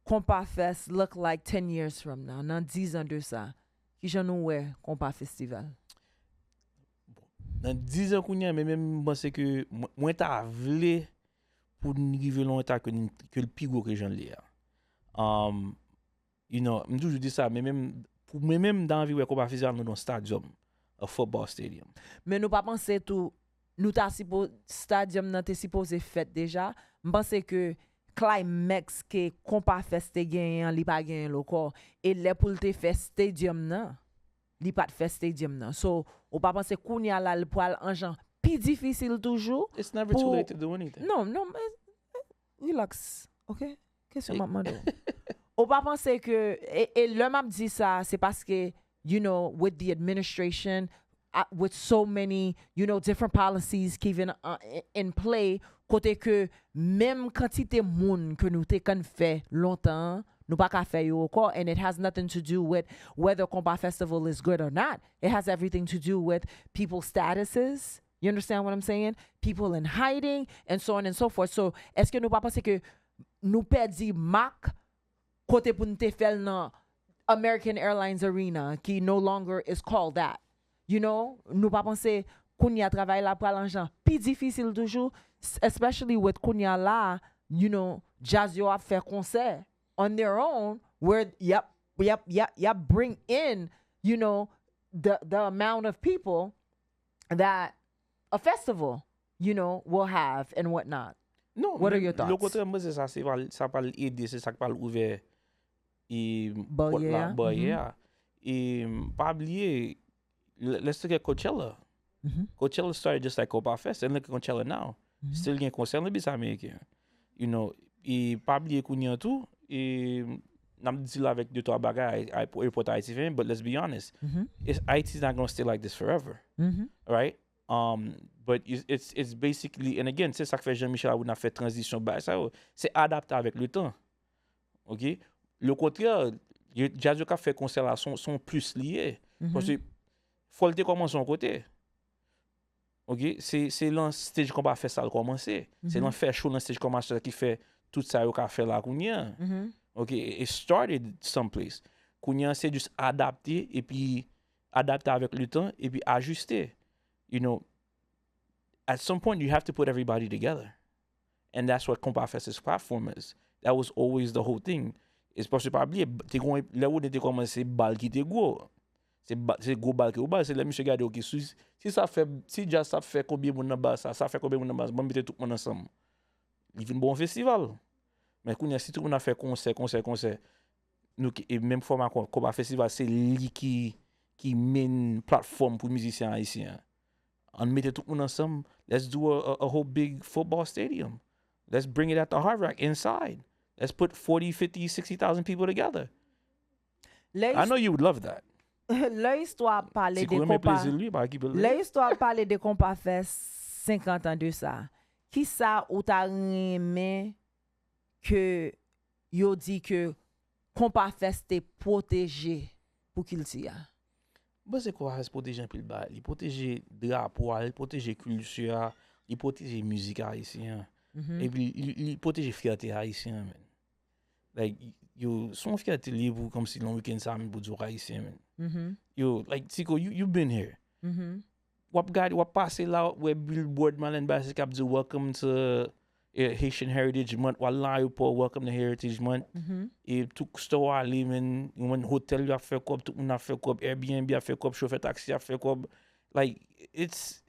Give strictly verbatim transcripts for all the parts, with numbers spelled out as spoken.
Konpa Fest look like ten years from now, nan diz an de sa? Kijan nou wè Konpa Festival? Nan diz an kounye a, men menm m panse ke mwen, mwen ta vle pou n rive nan yon eta ke, n- ke l pi gwo ke jan l ye a. Um, you know, m toujou di sa, men menm, pou mwen menm, m ta anvi wè Konpa Festival nan yon stadium, a football stadium. Men nou pa panse tou, nou ta sipo, stadium nan te sipoze fèt deja. M panse ke climax ke Konpa Fest te genyen an, li pa genyen l ankò. E lè pou l te fè stadium nan, li pa t fè stadium nan. So, ou pa panse kounye a la, l pral an jan pi difisil toujou? It's never too late to do anything. Non, non, men, relax, ok? Kesyon m ap mande w. Ou pa panse ke, e, e lè m ap di sa, se paske, you know, with the administration, uh, with so many, you know, different policies ki vin uh, in play, kote ke menm kantite moun ke nou te konn fè lontan, nou pa ka fè yo ankò, and it has nothing to do with whether Konpa Festival is good or not. It has everything to do with people's statuses. You understand what I'm saying? People in hiding and so on and so forth. So, èske nou pa panse ke nou pèdi mak kote pou n te fè l nan American Airlines Arena, ki no longer is called that? You know, nou pa panse kounye a travay la pral an jan pi difisil toujou, s- especially with kounye a la, you know, jazz yo ap fè konsè on their own, where y ap, y ap, y ap, y ap bring in, you know, the, the amount of people that a festival, you know, will have and whatnot. Non, What are men your thoughts? Lokontè, mwen se sa, se pral, sa pral ede, se sa k pral ouvè e pòt Baryè la, a, baryè mhm. A. E m, pa bliye, l- let's look at Coachella. Mhm. Coachella started just like Copa Fest, and look at Coachella now. Mhm. Still gen konsè nan bis ameriken. You know, e pa bliye kounye an tou, e n ap deal avèk de twa bagay, ay- airport Ayiti fè, but let's be honest, Mhm. it's, Haiti's not gonna stay like this forever, Mhm. right? Um, but it's, it's, it's basically, and again, se sa k fè Jean Michel Aoun ap fè tranzisyon bay sa yo, se adapte avèk le tan. Ok? Le kontrè, yo- jazz yo k ap fè konsè la, son, son plis li ye. Mhm. Paske fò l te kòmanse yon kote. Ok? Se, se lan stage Konpa Fest sa l kòmanse. Se Mhm. Lan fè show lan stage Konpa Fest ki fè tout sa yo ka fè la kounye a. Mhm. Ok? It started someplace. Kounye a se jis adapte epi adapte avèk le tan epi ajiste. You know, at some point you have to put everybody together. And that's what Konpa Fest's platform is. That was always the whole thing. It's paske pa bliye, te gon lè Woodley te kòmanse, se bal ki te gwo. Se ba- se gwo bal ki yo bal, se lè misye gade, ok, si, si sa fè, si jazz sa fè konbyen moun nan bal sa, sa fè konbyen moun nan bal sa, ban m mete tout moun ansanm. Li vin bon festival. Men kounye a, si tout moun ap fè konsè, konsè, konsè, nou ki, e menm fòma Konpa Festival, se li ki, ki main platform pou mizisyen ayisyen an. Ann mete tout moun ansanm. Let's do a, a, a whole big football stadium. Let's bring it at the Hard Rock inside. Let's put forty, fifty, sixty thousand people together. Lè I know you would love that. Lè istwa ap pale Si de kou renmen Konpa, plezi l, wi, pa ki plezi. Lè istwa ap pale de Konpa Fest senkant an de sa, kisa ou ta renmen ke yo di ke Konpa Fest te pwoteje pou kilti a? Bon, se Konpa Fest pwoteje anpil bagay. Li pwoteje drapo a, li pwoteje kilti a, li pwoteje mizik ayisyen an. Mhm. Epi li, li pwoteje fyète ayisyen an, man. Like, yo, se yon fyète li ye pou kòmsi nan wikenn sa, men pou di w ayisyen, man. Mhm. Yo, like, Tico, you, you been here. Mhm. W ap gade, w ap pase la, w ap wè billboard Marlène Bassey k ap di "Welcome to eh, Haitian Heritage Month", w al nan ayewopò, "Welcome to Heritage Month". Mhm. E tout store w ale, men, ou wè hotèl yo ap fè kòb, tout moun ap fè kòb, Airbnb ap fè kòb, chofè taksi ap fè kòb. Like, it's,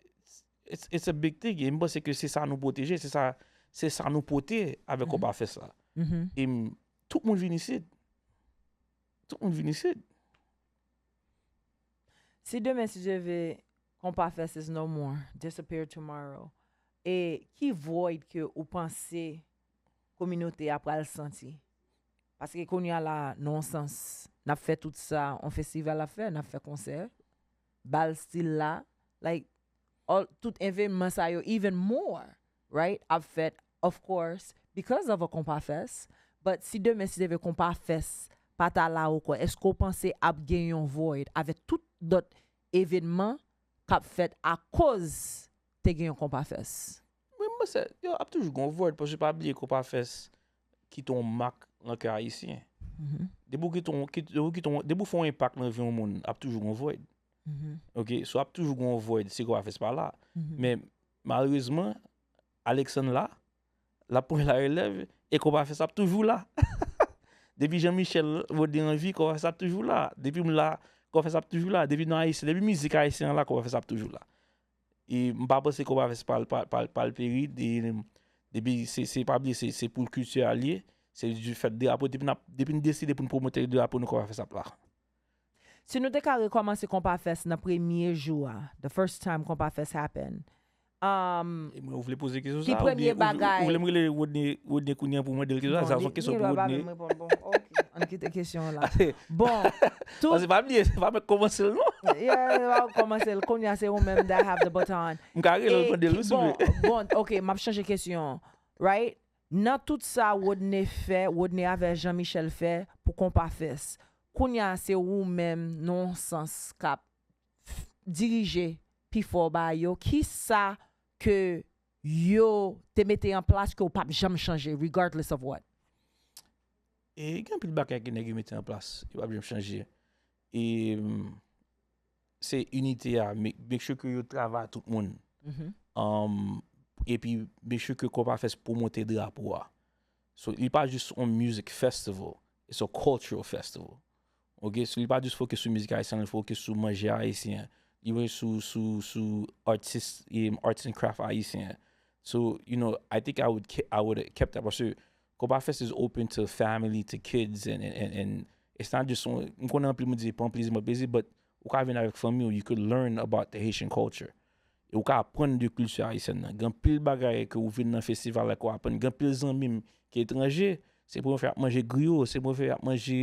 it's, it's a big thing. E m panse ke se sa nou pwoteje, se sa, se sa nou pote avèk Konpa Fest la. Mhm. E m, tout moun vin isit. Tout moun vin isit. Si demen, si Dye vle, Konpa Fest is no more, disappear tomorrow, e ki void ke ou panse kominote a pral santi? Paske kounye a la, nan yon sans, n ap fè tout sa, yon festival ap fè, n ap fè konsè, bal stil la, like, all, tout evènman sa yo, even more, right, ap fèt, of course, because of a Konpa Fest. But si demen, si Dye vle, Konpa Fest pa ta la ankò, èske w panse ap gen yon void avèk tout dòt evènman k ap fèt akoz te gen yon Konpa Fest? Mwen, mwen se, yo, ap toujou gon void, paske pa bliye Konpa Fest, kite yon mak nan kè ayisyen. Depi w kite yon, kite, depi w kite yon, depi w fè yon enpak nan vi yon moun, ap toujou gen yon void. Ok, so ap toujou gen yon void si Konpa Fest pa la. Men malerezman, Alexandre la, l ap pran larelèv e Konpa Fest ap toujou la. Depi Jean Michel Rodney anvi, Konpa Fest ap toujou la. Depi m la, Konpa Fest ap toujou la. Depi nan ayisyen, depi mizik ayisyen an la, Konpa Fest ap toujou la. E m pa panse Konpa Fest pral, pral, pral, pral peri. E, depi, se, se pa bliye, se, se pou kilti a l ye. Se di fèt drapo. Depi n ap, depi n deside pou n pwomote drapo nou, Konpa Fest ap la. Si nou te ka rekòmanse Konpa Fest nan premye jou a, the first time Konpa Fest happen, um, E mwen, ou vle poze kesyon ki sa? premye Oubyen ou vle- bagay? Ou vle m rele Rodney, Rodney kounye a pou mande l kesyon sa? Sa se yon kesyon pou Rodney. Bon, ok, ann kite kesyon an la. Bon, tout, Paske pa bliye, se pa mwen k kòmanse l non. Yeah, pa kòmanse l. Kounye a se ou menm that have the baton. M ka rele l E mande l ki- si w vle. Bon, bon, ok, m ap chanje kesyon. Right? Nan tout sa Rodney fè, Rodney avè Jean Michel fè pou Konpa Fest. Kounye a se ou menm, nan yon sans, k ap dirije pifò bagay yo. Ki sa ke yo te mete an plas ke w p ap janm chanje, regardless of what? E gen anpil bagay ke nèg yo mete an plas, yo p ap janm chanje. E mm, se inite a, make, make sure ke yo travay tout moun. Um, epi make sure ke Konpa Fest pwomote drapo a. So, li pa jis on music festival, it's a cultural festival. Ok, so li pa jis focus sou mizik ayisyen, li focus sou manje ayisyen, li focus sou, sou, sou artist, um, arts and craft ayisyen. So, you know, I think I would, ke- I would have kept that, paske Konpa Fest is open to family, to kids, and, and, and, and it's not just on, m konnen anpil moun di pran plezi, pran plezi, but ou ka vin avèk fanmi w, you could learn about the Haitian culture. E ou ka aprann de kilti ayisyèn nan. Gen anpil bagay ke ou vin nan festival la ke w aprann. Gen anpil zanmi m ki etranje, se premye fwa y ap manje griyo, se premye fwa y ap manje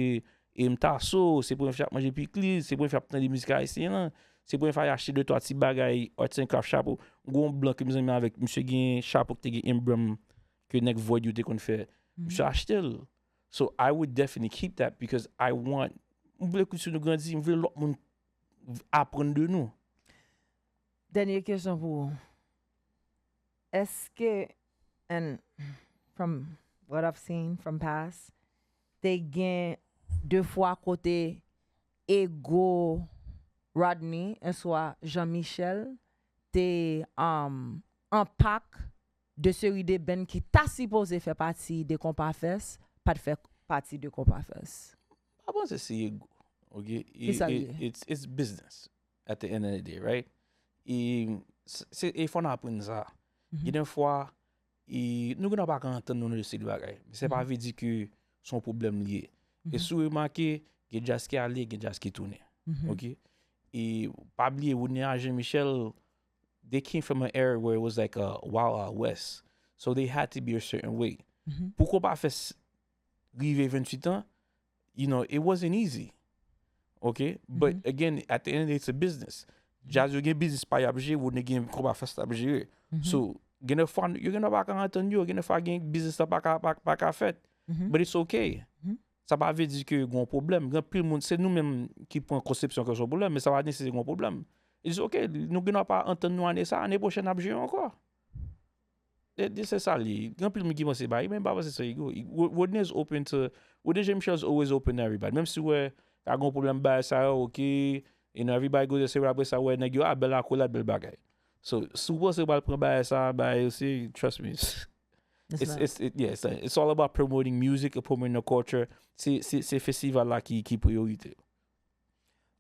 em, taso, se premye fwa y ap manje pikliz, se premye fwa y ap tande mizik ayisyen an, se premye fwa y achte de twa ti bagay, arts and craft, chapo. Gen yon blan ke m zanmi avèk, misye gen chapo ki te gen enbranm ke nèg void yo te konn fè. Misye achte l. So I would definitely keep that because I want, m vle kilti nou grandi, m vle lòt moun aprann de nou. Dènye kesyon pou ou. Èske, and from what I've seen from past, te gen de fwa kote ego Rodney, enswa Jean Michel, te um, anpak de seri de band ki ta sipoze fè pati de Konpa Fest, pa t fè pati de Konpa Fest? Pa panse se ego. Ok? Ki sa l ye? It's, it's business at the end of the day, right? E, se, e fò n aprann sa. Gen de fwa, e, nou gen dwa pa ka antann nou nan de seri de bagay. Men sa pa vle di ke se yon pwoblèm li ye. E si w remake, gen djaz ki ale, gen djaz ki tounen. Ok? E pa bliye, Rodney a Jean Michel, they came from an era where it was like a Wild Wild West. So they had to be a certain way. Pou Konpa Fest rive venntuit an, you know, it wasn't easy. Ok? But again, at the end of the day, it's a business. Djaz yo gen biznis pa y ap jere, Rodney gen Konpa Fest ap jere. So, gen de fwa, yo gen dwa pa ka antann yo, gen de fwa gen biznis la pa ka, pa, pa ka fèt. But it's okay. Sa pa vle di ke gen yon pwoblèm. Gen anpil moun, se nou menm ki pran konsepsyon ke se yon pwoblèm, men sa pa nesesè gen yon pwoblèm. It's okay, nou gen dwa pa antann nou ane sa, ane pwochèn n ap jere ankò. E, e se sa l ye. Gen anpil moun ki panse bagay, men m pa panse se ego. Rodney is open to, Rodney Jean Michel is always open to everybody. Menm si w wè, ka gen yon pwoblèm bagay sa yo, ok, you know, everybody go their separate, apre sa, w wè nèg yo, ah, bèl akolad, bèl bagay. So, si w panse w pral pran bagay sa, bagay yo, se, trust me. It's, it's, it, yeah, it's, it's all about promoting music and promoting the culture. Se, se, se festival la ki, ki priyorite.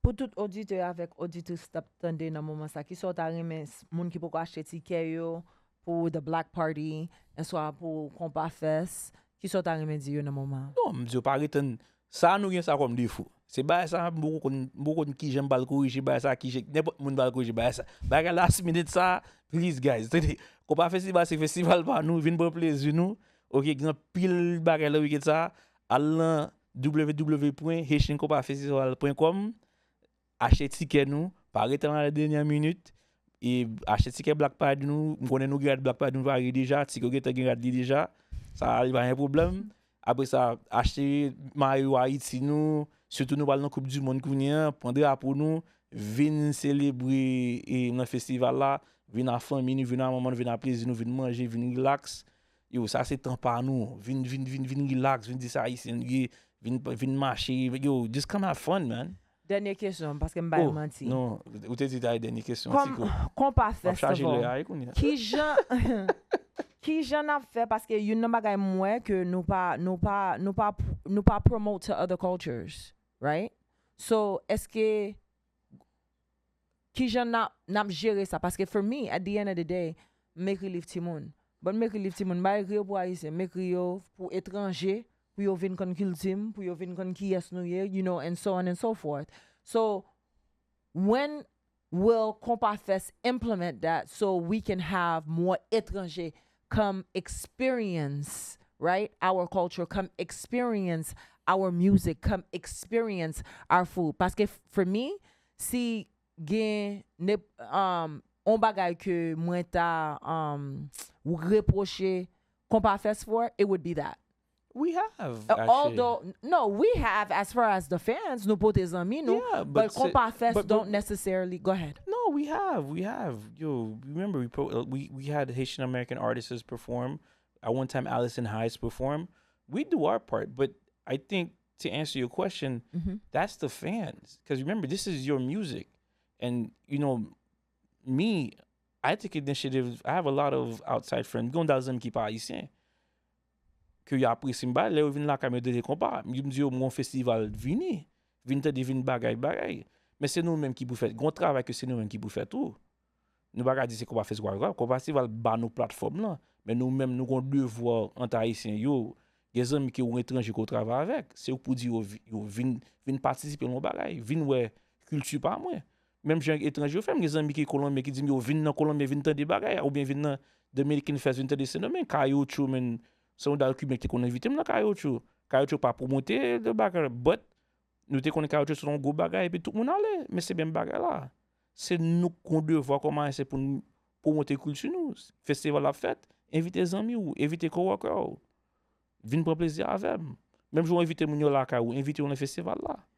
Pou tout oditè avèk oditris k ap tande nan moman sa, kisa w ta renmen s- moun ki poko achte tikè yo pou The Block Party, enswa pou Konpa Fest, kisa w ta renmen di yo nan moman an? Non, m di yo pa ret tann sa nou gen sa kòm defo. Se bagay sa, m poko konn, m poko konn kijan m pral korije bagay sa, kijan, nenpòt moun pral korije bagay sa. Bagay last minute sa, please guys, tande, Konpa Festival se festival pa nou, vin pran plezi nou. Ok, gen anpil bagay nan weekend sa, al nan w w w pwen haitian konpa festival pwen kòm, achte tikè nou, pa ret nan la dènyè minit, e achte tikè Black Parade nou, m konnen nou gen rad Black Parade nou parye deja, tikè w gentan gen rad li deja, sa li pa gen pwoblèm. Apre sa, achte mayo Ayiti nou, sitou nou pral nan Koup di Mond kounye an, pran drapo nou, vin selebre e nan festival la, vin a fanmi nou, vin a manman nou, vin a plezi nou, vin manje, vin relax. yo, sa se tan pa nou. Vin, vin, vin, vin relax, vin di sa Ayisyen nou ye, vin, vin mache, yo, just come have fun, man. Dènye kesyon, paske m bay Oh, manti. Non, ou te di ta dènye kesyon. Kòm Tiko. Konpa W ap chaje lè Festival. A wi kounye a. Kijan kijan n ap fè, paske youn nan bagay m wè ke nou pa nou pa nou pa nou pa promote to other cultures, right? So, èske kijan n ap n ap jere sa? Paske for me, at the end of the day, m ekri liv timoun. But m ekri liv timoun, m pa ekri yo pou Ayisyen, m ekri yo pou etranje, pou yo vin konn kilti m, pou yo vin konn kiyès nou ye, you know, and so on and so forth. So, when will Konpa Fest implement that so we can have more etranje come experience, right, our culture, come experience our music, come experience our food? Paske for me, si gen ne, um, on bagay ke mwen ta um, reproche Konpa Fest for, it would be that. We have, Uh, actually. Although, no, we have as far as the fans, nou pote zanmi nou, Yeah, but but se- Konpa Fest but- don't but- necessarily, go ahead. No, we have, we have. Yo, remember we pro, uh, we we had Haitian American artists perform. At one time, Allison Hayes performed. We do our part, but I think to answer your question, Mm-hmm. That's the fans. Because remember, this is your music, and you know, me, I take initiative. I have a lot of outside friends. Gen yon dal zanmi ki pa ayisyen. Ke yo apresye m ba lè yo vin lakay mwen yo tande konpa. M di yo m gon festival, vini. Vin tande, vin bagay bagay. Men se nou menm ki pou fè. Gon travay ke se nou menm ki pou fè tou. Nou pa ka di se Konpa Festival, Konpa Festival ba nou platfòm lan. Men nou menm nou gon devwa ant ayisyen yo. Gen zanmi ke ou etranje ke ou travay avèk. Se ou pou di yo, vi- yo vin, vin patisipe nan yon bagay. Vin wè kilti pa mwen. Menm jan etranje yo fè, m gen zanmi ki Kolonbyen ki di m yo vin nan Kolonbyen, vin tande bagay, oubyen vin nan Dominican Fest, vin tande Sendomeng, Cayocho, men se yon dal Kiben ki te konn envite m nan Cayocho. Cayocho pa pwomote de bagay, but nou te konnen Cayocho se yon gwo bagay, epi tout moun ale, men se menm bagay la. Se nou ki gon devwa kòm ayisyen pou nou pwomote kilti nou. Festival ap fèt, envite zanmi w, envite coworker w. Vin pran plezi avè m. Menm jan w envite moun yo lakay ou, envite yo nan festival la.